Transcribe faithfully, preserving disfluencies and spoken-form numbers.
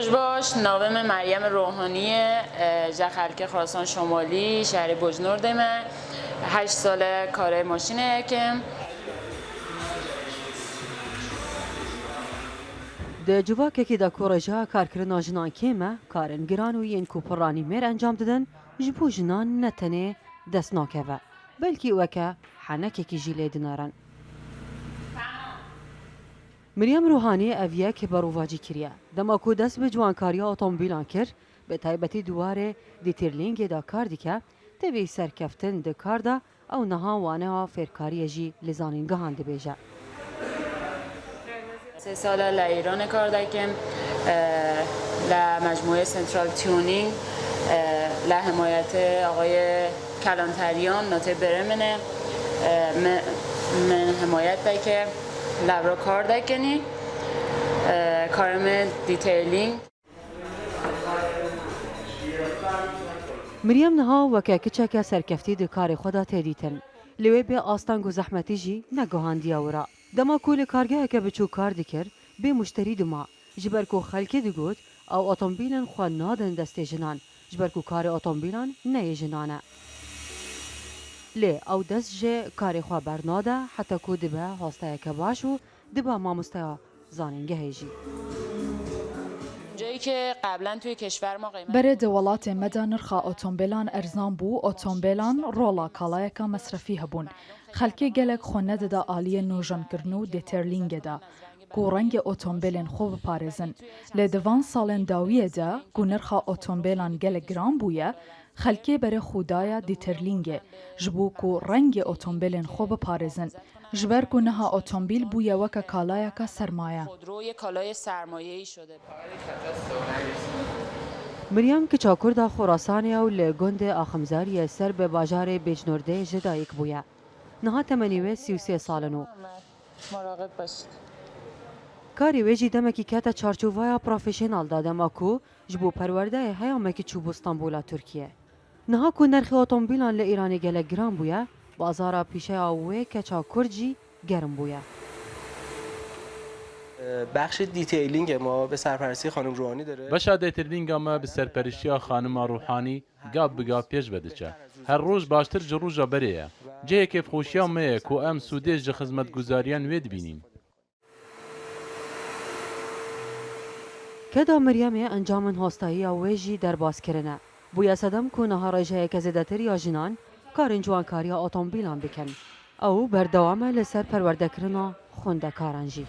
Baş, navê min Meryem Rohanî ye, e, ji xelkê Xurasan Şemalî, şehrê Bocnordê me. Heşt sal e karê maşînê dikim. Di civakekî de ku rêjeya karkirina jinan kêm e, karên giran û yên ku pirranî mêr encam didin, ji bo jinan ne tenê dest nakeve, belkî weke henekekî jî lê dinerin. Meryem Ruhanî ev yek berovajî kiriye. Dema ku dest bi ciwankariya otomobîlan kir, bi taybetî di warê detêlîngê de kar dike, tevî serkeftin di kar de, ew niha waneya fêrkariyê jî li zanîngehan dibêje. Sê sal e li Îranê kar dikim, e, li mecmûyê Central Tuning, e, li himayetê axayê Kelanteriyan, notê birê min e, e, min, min himayet dike, li vir kar dikinî, e, karê min detailing. Meryem niha weke kiçeke serkeftî di karê xwe de tê dîtin. Li wê bê asteng û zehmetî jî neguhandiye wira. Dema ku li kargeheke biçûk kar dikir, bê muşterî dima, ji ber ku xelkê digot, ew otomobîlên xwe nadin destê jinan, ji ber ku karê otomobîlan ne yê jinan e. Lê ew dest ji karê xwe bernade, heta ku dibe hostayeke baş û dibe mamosteya zanîngehê jî. جایی که قبلاً توی کشور ما قیمت Berê di welatê me de nirxa otomobîlan erzan bû, otomobîlan rola kalayeka mesrefî hebûn. Xelkê gelek xwe nedida aliyê nûjenkirin û detêlîngê de, ku rengê otomobîlên xwe biparêzin. Lê di van salên dawiyê de, ku nirxa otomobîlan gelek giran bûye, xelkê berê xwe daye detêlîngê, ji bo ku rengê otomobîlên xwe biparêzin. Ji ber ku niha otomobîl bûye weke kalayeke sermaye. خودرو یه کالای سرمایه‌ای شده. Meryem kiça Kurd a Xorasanê ew li gundê Aximzariyê ser bi bajarê Bêcnordê ji dayik bûye. Niha temenî wê sî û sê sal in û مراقب باشید. Karê wê jî demekî kete çarçovaya profesyonel de, dema ku ji bo perwerdeyê heyamekî çûbû Stenbola Tirkiye. Niha ku nerxê otomobîlan li Îranê gelek giran bûye, bazara pîşeya wê keça Kurd jî germ bûye. بخش دیتیلینگ ما به سرپرستی خانم روحانی داره. Beşa detêlînga me bi serperiştiya xanima Ruhanî gav bi gav pêş ve diçe. Her roj baştir ji roja berê ye. Cihê kêfxweşiya me ye ku em sûdê ji xizmetguzariyan wê dibînîn. Keda Meryemê encamên hostayiya wê jî derbas kirine. Bûye sedem ku niha rêjeyeke zêdetir ya jinan karên ciwankariya otomobîlan bikin. Ew berdewam e li ser perwerdekirina xwendekaran jî.